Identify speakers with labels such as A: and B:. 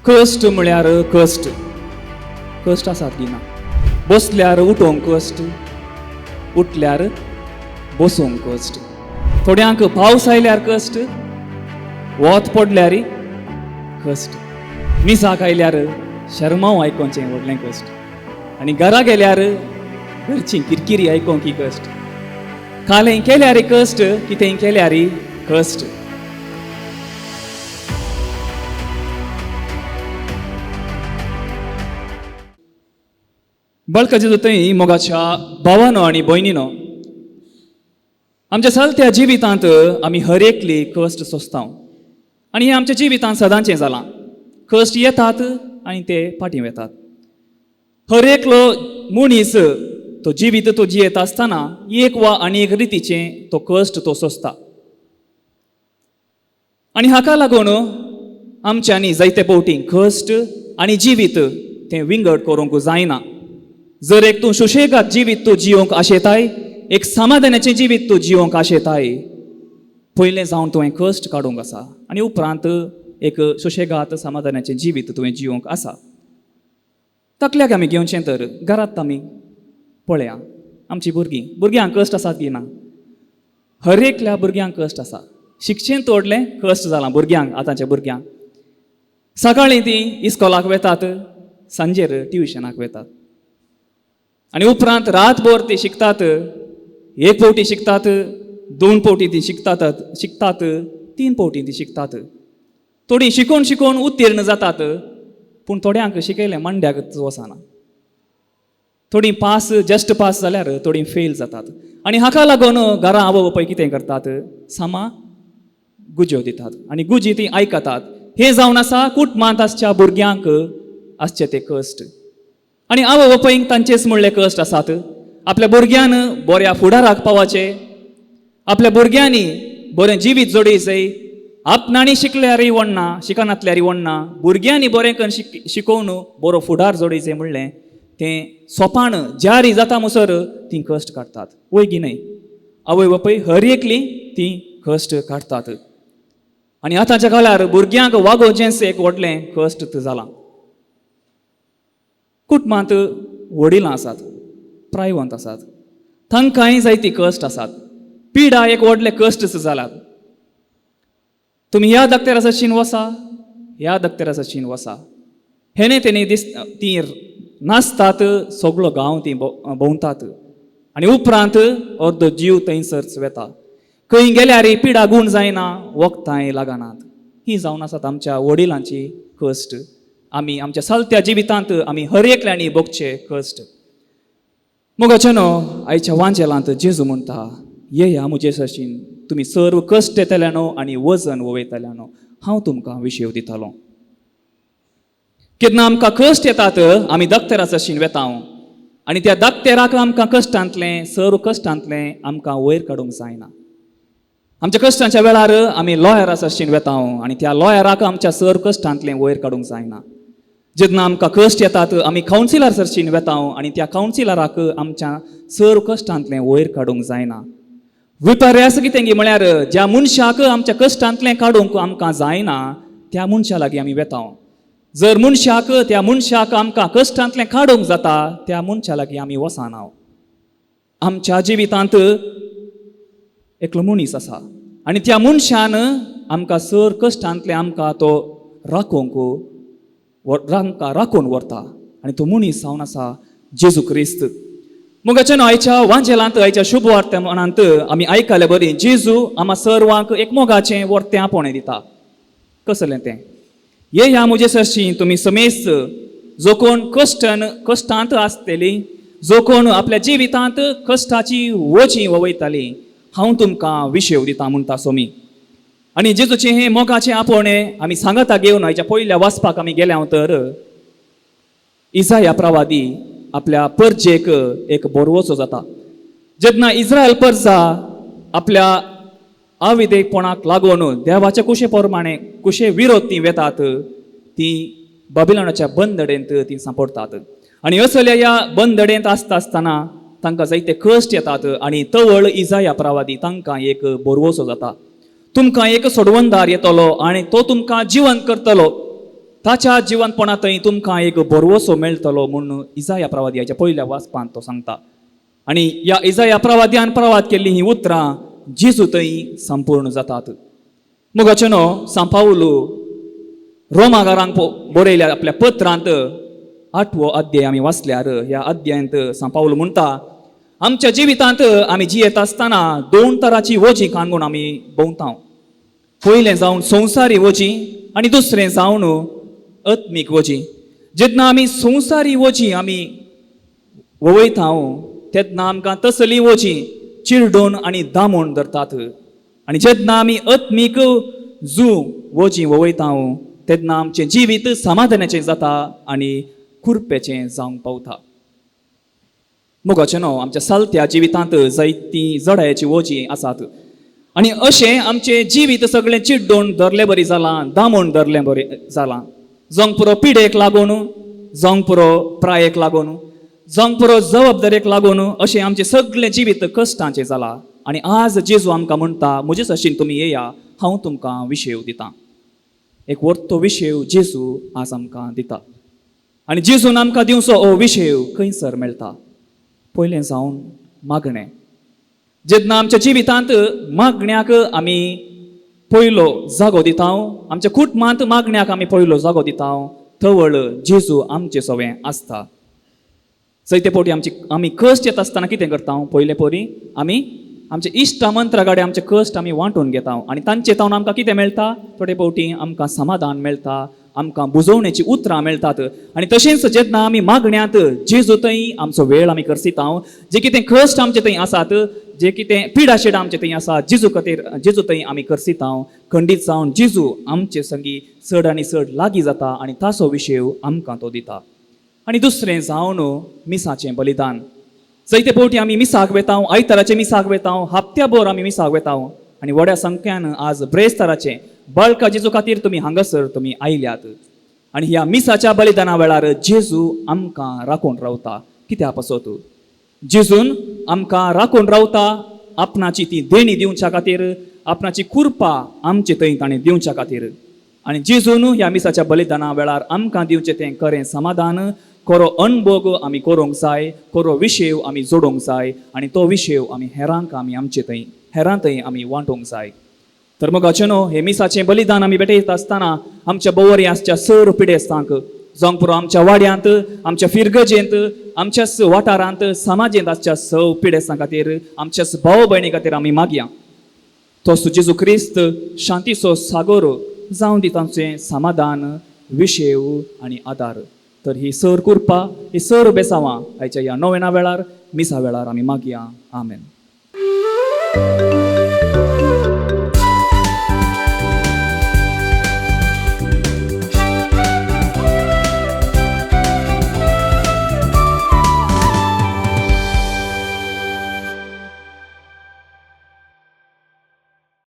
A: कश्ट म्हळ्यार कश्ट, कश्ट आसात की ना? बसल्यार उठोवंक कश्ट, उठल्यार बसूंक कश्ट, थोड्यांक पावस आयल्यार कश्ट, वत पडल्यार कश्ट, मिसाक आयल्यार शर्मांव आयकोवचें व्हडलें कश्ट, आनी घरा गेल्यार घरची किरकिरी आयकोंक कश्ट, कालें केल्यार कश्ट, कितें केल्यार कश्ट. बळकाचे थंय मोगाच्या भावानो आनी भयणीनो, आमच्या चलत्या जिवितांत आमी हर एकली कश्ट सोंसता आनी हें आमच्या जिवितांत सदांचें जालां. कश्ट येतात आनी ते फाटीं वेतात. हर एकलो मनीस तो जिवीत तो जियेता आसतना एक वा आनी एक रितीचें तो कश्ट तो सोंसता आनी हाका लागून आमच्यांनी जायते फावटी कश्ट आनी जिवीत तें विंगड करूंक जायना. जर एक तूं सुशेगाद जिवीत तूं जियोंक आशेताय, एक समाधानाचें जिवीत तूं जियोंक आशेताय, पयलें जावन तुवें कश्ट काडूंक आसा आनी उपरांत एक सुशेगाद समाधानाचें जिवीत तुवें जियोंक आसा. तकल्याक आमी घेवचें तर घरांत आमी पळया आमची भुरगीं, भुरग्यांक कश्ट आसात की ना? हर एकल्या भुरग्यांक कश्ट आसा. शिकचें तोडलें कश्ट जालां भुरग्यांक, आतांच्या भुरग्यांक. सकाळीं तीं इस्कोलाक वेतात, सांजेर ट्युशनाक वेतात आनी उपरांत रातभर ती शिकतात. एक फावटी शिकतात, दोन फावटी ती शिकतात, शिकतात तीन फावटी ती शिकतात. थोडीं शिकोवन शिकोवन उत्तीर्ण जातात, पूण थोड्यांक शिकयलें मांड्याक वचना. थोडीं पास, जस्ट पास जाल्यार थोडीं फेल जातात आनी हाका लागून घरा आवय बापूय कितें करतात, सामा गुज्यो दितात आनी गुजी ती आयकतात. हें जावन आसा कुटुंबांत आसच्या भुरग्यांक आसचे ते कश्ट आनी आवय बापायक तांचेच म्हणले कश्ट आसात. आपल्या भुरग्यान बऱ्या फुडाराक पावाचे, आपल्या भुरग्यांनी बरें जिवीत जोडयचें, आपणांनी शिकल्यारय वडना, शिकनातल्यारय वडना, भुरग्यांनी बरें करून शिकोवन बरो फुडार जोडयचें म्हणलें तें सोपान जारी जाता म्हणसर तीं कश्ट काडटात. वय की न्हय? आवय बापूय हर एकली तीं कश्ट काडटात आनी आतांच्या काळार भुरग्यांक वागोवचेंच एक व्हडलें कश्ट जालां. कुटुंबांत वडिलां आसात, प्रायवंत आसात, तांकांय जायती कश्ट आसात. पिडा एक व्हडलें कश्ट जालात. तुमी ह्या दक्तेराचो शीन वसा, ह्या दक्तेराचो शीन वसा, हेणे तेणे दीस तीं नाचतात, सगलो गांव तीं भोंवतात आनी उपरांत अर्दो जीव थंयसरच वेता. खंय गेल्यार पिडा गूण जायना, वखदांय लागनात. ही जावन आसात आमच्या वडिलांची कश्ट. आमी आमच्या चलत्या जिवितांत आमी हर एकल्यांनी भोगचे कश्ट. मोगाचे न्हू, आयच्या वांजेलांत जेजू म्हणटा, येया म्हजे सरशीन तुमी सर्व कश्ट येतल्यानो आनी वजन वयतल्यानो, हांव तुमकां विशेव दितालो. केन्ना आमकां कश्ट येतात आमी दक्तेरा सरशीन वेता आनी त्या दक्तेराक आमकां कश्टांतलें, सर्व कश्टांतलें आमकां वयर काडूंक जायना. आमच्या कश्टांच्या वेळार आमी लॉयरा सरशीन वेता आनी त्या लॉयराक आमच्या सर्व कश्टांतलें वयर काडूंक जायना. जेन्ना आमकां कश्ट येतात आमी कावन्सिलर सरशीन वेता आनी त्या कावन्सिलराक आमच्या सर्व कश्टांतलें वयर काडूंक जायना. विपर्यास कितें गी म्हळ्यार ज्या मनशाक आमच्या कश्टांतलें काडूंक आमकां जायना त्या मनशा लागीं आमी वेता. जर मनशाक त्या मनशाक आमकां कश्टांतलें काडूंक जाता त्या मनशा लागीं आमी वचना. आमच्या जिवितांत एकलो मनीस आसा आनी त्या मनशान आमकां सर कश्टांतलें आमकां तो राखोवंक आमकां राखून व्हरता आनी तो मनीस जावन आसा जेजू क्रिस्त. मोगाच्या आयच्या वांजेलांत, आयच्या शुभ वर्तमानांत आमी आयकले बरी जेजू आमा सर्वांक एक मोगाचें वर्तें आपोवणें दिता. कसलें तें? ये ह्या म्हजे सरशी तुमी समेस्त जो कोण कश्टन कश्टांत आसतली, जो कोण आपल्या जिवितांत कश्टाची वची वयताली, हांव तुमकां विशेव दिता म्हणटा सोमी. आनी जेजूचें हें मोगाचें आपोवणें आमी सांगाता घेवन आयच्या पयल्या वाचपाक आमी गेल्या तर इजाया प्रवादी आपल्या परजेक एक बोरवचो जाता. जेन्ना इस्रायल परजा आपल्या आविदेपणाक लागून देवाच्या कुशे प्रमाणे कुशे विरोध ती वेतात, ती बाबिलोनाच्या बंदडेंत ती सांपडटात आनी असल्या ह्या बंदडेंत आसता आसतना तांकां जायते कश्ट येतात आनी तवळ इजाया प्रवादी तांकां एक बोरवसो जाता. तुमकां एक सोडवणदार येतलो आनी तो तुमकां जिवन करतलो. ताच्या जिवनपणांतय तुमकां एक भरवसो मेळटलो म्हूण इजाया प्रवाद्याच्या पयल्या वाचपांत तो सांगता. आनी ह्या इजाया प्रवाद्यान प्रवाद केल्लीं हीं उतरां जेजू थंय संपूर्ण जातात. मोगाचे न्हू, सांपावलू रोमागारांक बरयल्या आपल्या पत्रांत आठवो अध्याय आमी वाचल्यार ह्या अध्यायांत सांपावलू म्हणटा, आमच्या जिवितांत आमी जियेत आसतना दोन तराची वजीं काणगून आमी भोंवता. पयलें जावन संवसारी वजीं आनी दुसरें जावन आत्मीक वजीं. जेन्ना आमी संवसारी वजीं आमी वळयता तेन्ना आमकां तसली वजीं चिरडून आनी दामून धरतात. आनी जेन्ना आमी आत्मीक जू वजीं वळयता तेन्ना आमचें जिवीत समाधानाचें जाता आनी कुरपेचें जावंक पावता. मोगाचें न्हू, आमच्या सालत्या जिवितांत जायतीं जडायेचीं वजीं आसात आनी अशें आमचें जिवीत सगळें चिड्डून धरलें बरी जालां, दामून धरलें बरें जालां. जावंक पुरो पिडेक लागून, जावंक पुरो प्रायेक लागून, जावंक पुरो जबाबदारेक लागून अशें आमचें सगळें जिवीत कश्टांचें जालां. आनी आज जेजू आमकां म्हणटा, म्हजे सशीन तुमी येया, हांव तुमकां विशेव दितां. एक वर्तो विशेव जेजू आज आमकां दिता. आनी जेजून आमकां दिवचो हो विशेव खंयसर मेळटा? पयलें जावन मागणें. जेन्ना आमच्या जिवितांत मागण्याक आमी पयलो जागो दिता, आमच्या कुटुंबांत मागण्याक आमी पयलो जागो दिता, तवळ जेजू आमचे सवें आसता. जायते फावटी आमची आमी कश्ट येता आसतना कितें करता? पयले परी आमी आमचे इश्ट मंत्रा गाडे आमचे कश्ट आमी वांटून घेता आनी तांचे तावन आमकां कितें मेळटा? थोडे फावटी आमकां समाधान मेळटा, आमकां बुजोवणेची उतरां मेळटात. आनी तशेंच जेन्ना आमी मागण्यांत जेजू थंय आमचो वेळ आमी करसिता, जे कितें कश्ट आमचे थंय आसात, जे कितें पिडाशिडां आमचे थंय आसा, जेजू खातीर जेजू थंय आमी करसिता, खंडीत जावन जेजू आमचे संगी चड आनी चड लागीं जाता आनी ताचो विशेव आमकां तो दिता. आनी दुसरें जावन मिसाचें बलिदान. जायते फावटी आमी मिसाक वेता, आयताराचे मिसाक वेता, हप्त्या भर आमी मिसाक वेता आनी व्हड्या संख्यान आज ब्रेस्ताराचें बळका जेजू खातीर तुमी हांगासर तुमी आयल्यात. आनी ह्या मिसाच्या बलिदाना वेळार जेजू आमकां राखून रावता. कित्या पासत जेजून आमकां राखून रावता? आपणाची ती देणी दिवच्या खातीर, आपणाची कुरपा आमचे थंय ताणें दिवच्या खातीर. आनी जेजून ह्या मिसाच्या बलिदाना वेळार आमकां दिवचें तें खरें समाधान, खरो अणभोग आमी करूंक जाय, खरो विशेव आमी जोडूंक जाय आनी तो विशेव आमी हेरांक आमी आमचे थंय हेरां थंय आमी वांटूंक जाय. तर मोगाचे न्हू, हे मिसाचें बलिदान आमी भेटयता आसतना आमच्या बोवरी आसच्या सर पिडेस्तांक, जावंक पुरो आमच्या वाड्यांत, आमच्या फिरगजेंत, आमच्याच वाठारांत, समाजेंत आसच्या सव पिडेस्तां खातीर, आमच्याच भाव भयणी खातीर आमी मागया. तो जेजू क्रिस्त शांतीचो सागोर जावन दी तांचें समाधान, विशेव आनी आदार. तर ही सर कुरपा, ही सर बेसावां आयच्या ह्या नोवेना वेळार, मिसा वेळार आमी मागया. आमेन.